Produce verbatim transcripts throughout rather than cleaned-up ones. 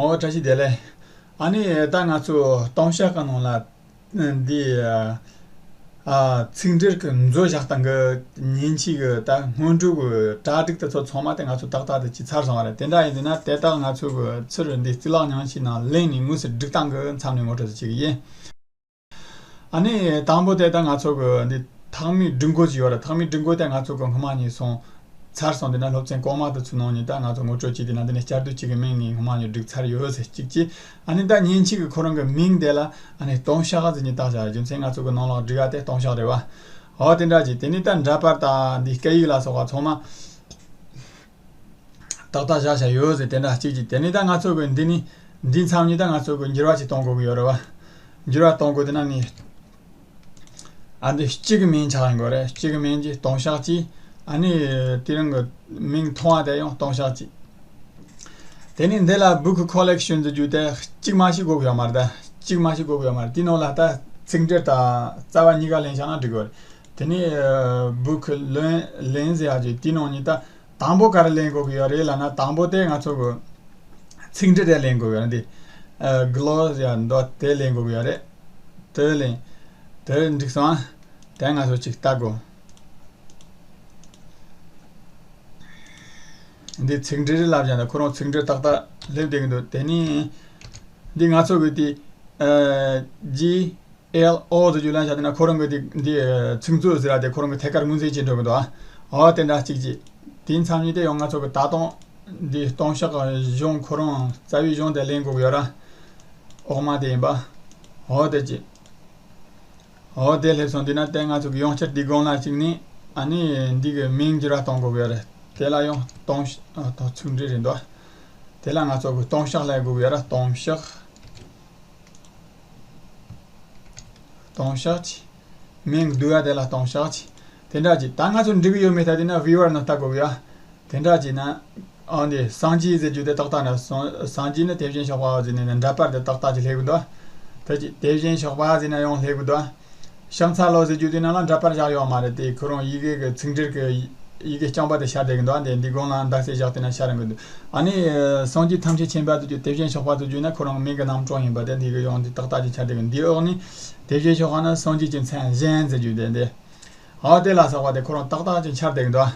ཨོ་བཀྲ་ཤིས་བདེ་ལེགས། ཨ་ནི་ད་ང་ཚོ་ལྟུང་བཤགས་ཀྱི་ནང་ལ་འདི་ཨ་ཚིག་འགྲེལ་གྱི་མཛོད་བཞག་སྟངས་ཀྱི་མཉེན་ཆས་ཀྱི་ད་སྔོན་འགྲོ་གི་གྲ་སྒྲིག་དེ་ཚོ་ཚང་མ་དེ་ང་ཚོ་ཏག་ཏག་དེ་བྱས་ཚར་སོང་བ་རེད། དེ་འདྲ་ཡིན་ཟེར་ན་དེ་དག་ང་ཚོ་གི་ཚུར་འདི་རྩིས་ལག་ཉམས་ཞིབ་ནང་ལེན་ནས་དངོས་སུ་སྒྲིག་སྟངས་ཀྱི་མཚམས་ནས་ངོ་སྤྲོད་ཅིག་ཡིན། ཨ་ནི་དང་པོ་དེ་ད་ང་ཚོ་གི་འདི་ཐོག་མའི་སྒྲིག་འགོད་ཅིག་ཡོད་རེད། ཐོག་མའི་སྒྲིག་འགོད་དེ་ང་ཚོ་གི་སྔོན་མ་ནས་སོང་ཚར་སོང་། དེ་ན་སློབ་ཚན་གོང་མ་དེ་ཚོའི་ནང་ནས་ད་ང་ཚོ་ངོ་སྤྲོད་བྱས། དེ་ན་འདི་ནས་བསྐྱར་ཟློས་གཅིག་གི་མིང་ནས་སྔོན་མ་ནས་སྒྲིག་ཚར་ཡོད་ཟེར་གཅིག་གཅིག་ཨ་ནི་ད་མཉེན་ཆས་ཀྱི་ཁོ་རང་གི་མིང་དེ་ལ་ཨ་ནི་ལྟུང་བཤགས་ཟེར་ནས་བཏགས་བཞག་རྒྱུ་མཚན་ང་ཚོ་གི་ནང་ལོགས་སྒྲིག་ཡ་དེ་ལྟུང་བཤགས་རེད་བ། འོ་དེ་འདྲ་ཅིག་དེ་ནས་ད་འདྲ་པར་དང་འདི་སྐད་ཡིག་ལ་སོགས་པ་ཚང་མ་ཏག་ཏག་བཞག་བཞག་ཡོད་ཟེར། དེ་འདྲ་གཅིག་གཅིག་དེ་ནས་ད་ང་ཚོ་གི་འདི་ནི་འདིའི་མཚམས་ནས་ད་ང་ཚོ་གི་འགྱུར་བ་ཅིག་གཏོང་དགོས་ཀྱི་ཡོད་རེད་བ། འགྱུར་བ་གཏོང་དགོས། དེ་ན་ནི་ཨ་འདི་གཅིག་གི་མིང་ཆགས་ཡིན་དགོས་རེད། གཅིག་གི་མིང་གཅིག་ལྟུང་བཤགས་གཅིག་ཨ་ནི་དེ་རིང་གི་མིང་མཐོང་བ་དེ་ཡང་ལྟུང་བཤགས་གཅིག་དེ་ནས་འདི་ལ་book collection ཟེར་རྒྱུ་དེ་གཅིག་མ་ཞིག་དགོས་ཀྱི་ཡོད་མ་རེད། ད་གཅིག་མ་ཞིག་དགོས་ཀྱི་ཡོད་མ་རེད། དེའི་ནང་ལ་ད་ཚིག་འགྲེལ་དང་རྩ་བ་གཉིས་ཀ་ལེན་བཞག་ན་འགྲིག་གི་རེད། དེ་ནས་book ལེན་ལེན་ཟེར་ཡག་ཅིག་དེའི་ནང་ནས་ད་དང་པོ་ག་རེ་ལེན་དགོས་ཀྱི་ཡོད་རེད་ལབ་ན། དང་པོ་དེ་ང་ཚོ་གི་ཚིག་འགྲེལ་དེ་ལེན་དགོས་ཀྱི་ཡོད་རེད། འདི་gloss ཡ་མདོ་དེ་ལེན་དགོས་ཀྱི་ཡོད་རེད། དེ་ལེན། དེ་འགྲིག་སོང་ཨ། དེ་ང་ཚོ་ཅིག་ལྟ་དགོས། འདི་ཚིག་འགྲེལ་རེད་ལབ་ཀྱང་ད་ཁོ་རང་ཚིག་འགྲེལ་ཏག་ཏག་སླེབས་བསྡད་ཀྱི་འདུག་དེ་ནས་འདི་ང་ཚོ་གི་དེ་ཨ་G L O ཟེར་རྒྱུ་ལ་བཞག་དེ་ན་ཁོ་རང་གི་དེ་འདི་ཚིག་མཛོད་ཟེར་བ་དེ་ཁོ་རང་གི་ཐད་ཀར་ངོས་འཛིན་བྱེད་འགྲོ་གི་འདུག་ཨ། འོ་དེ་འདྲ་གཅིག་གཅིག་དེའི་མཚམས་ནས་དེ་ཡང་ང་ཚོ་གི་ད་དུང་འདི་ལྟུང་བཤགས་གཞུང་ཁོ་རང་རྩ་བའི་གཞུང་དེ་ལེན་དགོས་ཀྱི་ཡོད་ར། འོག་མ་དེ་ཡིན་པ། འོ་དེ་གཅིག་འོ་དེ་སླེབས་སོང་། དེ་ན་དེ་ང་ཚོ་གི་ཡང་བསྐྱར་འདི་སྒང་ལ་གཅིག་ནི་ཨ་ནི་འདི་གི་མིང་འགྱུར་བ་གཏོང་དགོས་ཀྱི་ཡོད་རེད། དེ་ལ་ཡང་ལྟུང་བཤགས་ཨ་ད་ཚིག་འགྲེལ་རེད་འདུག་དེ་ལ་ང་ཚོ་གི་ལྟུང་བཤགས་ལབ་དགོས་ཀྱི་ཡོད་ར། ལྟུང་བཤགས། ལྟུང་བཤགས་ཅིག་མིང་བསྡུ་བ་དེ་ལ་ལྟུང་བཤགས་ཅིག་དེ་འདྲ་ཅིག་ད་ང་ཚོ་འགྲིག་གི་ཡོད་མེད་ད་དེ་ན་viewer ནང་ལྟ་དགོས་ཀྱི་ཡོད། དེ་འདྲ་ཅིག་ན་ཨ་འདི་སངས་རྒྱས་ཟེར་རྒྱུ་དེ་ཏག་ཏག་ན་སངས་སངས་རྒྱས་ནི་དེ་བཞིན་གཤེགས་པ་ཟེར་ནས་ནི་འདྲ་པར་དེ་ཏག་ཏག་ཅིག་སླེབས་གི་འདུག་དེ་ཅིག་དེ་བཞིན་གཤེགས་པ་ཟེར་ན་ཡང་སླེབས་གི་འདུག་ཤམ་ཚ་ལོ་ཟེར་རྒྱུ་དེ་ནང་ལ་འདྲ་པར་བཞག་ཡོད་མ་རེད། དེ་ཁོ་རང་ཡི་གེ་གི་ཚིག་འགྲེལ་གི་ཡི་གེ་རྐྱང་པ་དེ་ཤར་བསྡད་གི་འདུག་འདི་འདི་སྒང་ལ་འདག་སེ་བཞག་དེ་ན་ཤར་རང་གི་འདུག་ཨ་ནི་སངས་རྒྱས་ཐམས་ཅད་མཁྱེན་པ་ཟེར་རྒྱུ་དེ་བཞིན་གཤེགས་པ་ཟེར་རྒྱུ་ན་ཁོ་རང་མིང་གི་རྣམ་གྲངས་ཡིན་པ་དེ་འདི་གི་ཡང་འདི་ཏག་ཏག་ཅིག་ཤར་བསྡད་གི་འདི་འོག་ནི་དེ་བཞིན་གཤེགས་པ་ནི་སངས་རྒྱས་ཀྱི་མཚན་གཞན་ཟེར་རྒྱུ་དེ་འདི། འོ་དེ་ལ་སོགས་པ་དེ་ཁོ་རང་ཏག་ཏག་ཅིག་འཆར་བསྡད་ཀྱི་འདུག་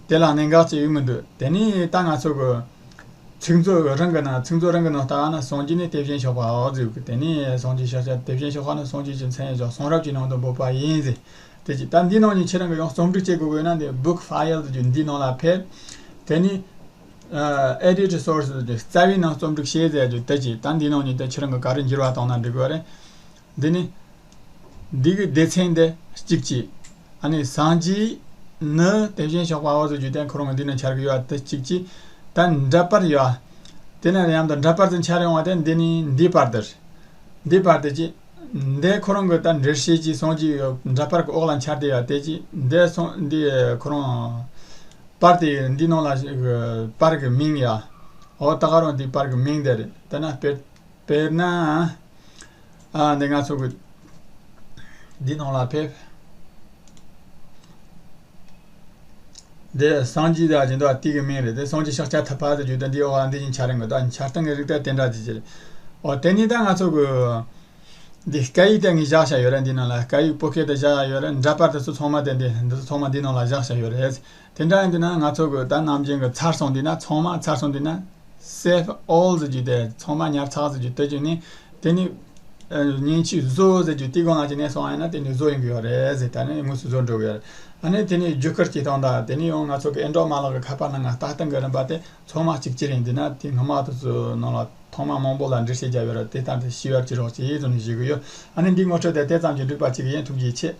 དེ་ལ་གནད་འགག་ཅིག་ཡོད་མི་འདུག་དེ་ནས་ད་ང་ཚོ་གི་ཚིག་མཛོད་རང་གི་ནང་ཚིག་མཛོད་རང་གི་ནང་ལྟ་བ་ན་སངས་རྒྱས་ནི་དེ་བཞིན་གཤེགས་པའོ་ཟེར་གི། དེ་ནས་སངས་རྒྱས་ཤཱཀྱ་དེ་བཞིན་གཤེགས་པ་ནི་སངས་རྒྱས་ཀྱི་མཚན་ཡིན་ཞིང་གསུང་རབ་ཀྱི་ནང་དུ་འབོད་པ་ཡིན་ཟེར། དེ་ཅིག་ད་འདི་ནང་ནས་ཁྱེད་རང་གི་ཡང་རྩོམ་སྒྲིག་བྱེད་དགོས་ཀྱི་ཡོད་ན་འདི་book file ཟེར་རྒྱུ་འདི་ནང་ལ་ཕེབས། དེ་ནས་edit source ཟེར་རྒྱུ་རྩ་བའི་ནང་རྩོམ་སྒྲིག་བྱེད་ཟེར་རྒྱུ་དེ་ཅིག་ད་འདི་ནང་ནས་ད་ཁྱེད་རང་གི་ག་རེ་འགྱུར་བ་བཏང་ན་འགྲིག་གི་རེད། འདི་ནི། འདི་གི་སྡེ་ཚན་འདི་གཅིག་གཅིག་ཨ་ནི་སངས་རྒྱས་ནི་དེ་བཞིན་གཤེགས་པའོ་ཟེར་རྒྱུ་དེ་ཁོ་རང་གི་འདི་ནི་འཆར་གི་ཡོད་དེ་གཅིག་གཅིག་ད་འདྲ་པར་ཡོད། དེ་ནས་ཡང་ད་འདྲ་པར་དུ་འཆར་ཡོང་བ་དེ་འདི་ནི་འདི་པར་དེར། འདི་པར་དེ་གཅིག་འདི་ཁོ་རང་གི་ད་འགྲེལ་བཤད་ཀྱི་སངས་རྒྱས་འདྲ་པར་གི་འོག་ལ་འཆར་དེ་ཡོད་དེ་གཅིག་འདི་སོང་འདི་ཁོ་རང་པར་དེ་འདི་ནང་ལ་པར་གི་མིང་ཡོད། འོ་ད་ག་རང་འདི་པར་གི་མིང་དེ་རེད། དེ་ན་དཔེར་དཔེར་ན། ཨ་འདི་ང་ཚོ་གི་འདི་ནང་ལ་ཕེབས། འདི་སངས་རྒྱས་དང་སྦྱིན་བདག་དེ་གི་མིང་རེད། དེ་སངས་རྒྱས་ཤཱཀྱ་ཐུབ་པ་ཟེར་རྒྱུ་དེ་འདི་འོག་ལ་འདི་བཞིན་འཆར་རིང་གི་ད་འཆར་སྟངས་ཀྱི་རིགས་དེ་དེ་འདྲ་ཅིག་ཅིག་རེད། འོ་དེ་ནས་ད་ང་ཚོ་གི་འདི་སྐད་ཡིག་དེ་ངས་བཞག་བཞག་ཡོད་རེད། འདི་ནང་ལ་སྐད་ཡིག་བོད་སྐད་དེ་བཞག་ཡོད་རེད། འདྲ་པར་དེ་ཚོ་ཚང་མ་དེ་འདི་འདི་ཚོ་ཚང་མ་འདི་ནང་ལ་བཞག་བཞག་ཡོད་རེད། དེ་འདྲ་ཡིན་དུས་ན་ང་ཚོ་གི་ད་ནམ་རྒྱུན་གི་ཚར་སོང་དུས་ན་ཚང་མ་ཚར་སོང་དུས་ན། Save all ཟེར་རྒྱུ་དེ་ཚང་མ་ཉར་ཚགས་ཟེར་རྒྱུ་དེ་བྱས་ནས་དེ་ནི་མཉེན་ཆས་བཟོ་ཟེར་རྒྱུ་དེ་སྒང་ལ་བྱས་ནས་སོང་ཡིན་ན་དེ་ནི་བཟོ་ཡོང་གི་ཡོད་རེད་ཟེར། ད་ནི་དངོས་སུ་བཟོ་འགྲོ་གི་ཡོད་རེད། ཨ་ནི་དེ་ནི་བརྒྱུད་སྐུར་སྐྱེལ་སྟངས་དང་དེ་ནི་ཡང་ང་ཚོ་གི་ཨེ་འབྲོག་མ་ལག་གི་ཁ་པར་ནང་ང་ལྟ་སྟངས་གི་རིམ་པ་དེ་ཚང་མ་གཅིག་གྱུར་ཡིན་དུས་ན་དེ་སྔ་མ་དེ་ཚོའི་ནང་ལ་ཐེངས་མ་མང་པོ་ལ་འགྲེལ་བཤད་བརྒྱབ་ཡོད་རེད། དེ་ལྟར་དུ་ཤེས་ཡོད་ཀྱི་རོགས་ཀྱིས་ཡིད་བཟུང་ནས་བཞེས་གི་ཡོད། ཨ་ནི་འདིའི་ངོ་སྤྲོད་དེ་དེ་ཙམ་གྱིས་འགྲིག་པ་གཅིག་ཡིན། ཐུགས་རྗེ་ཆེ།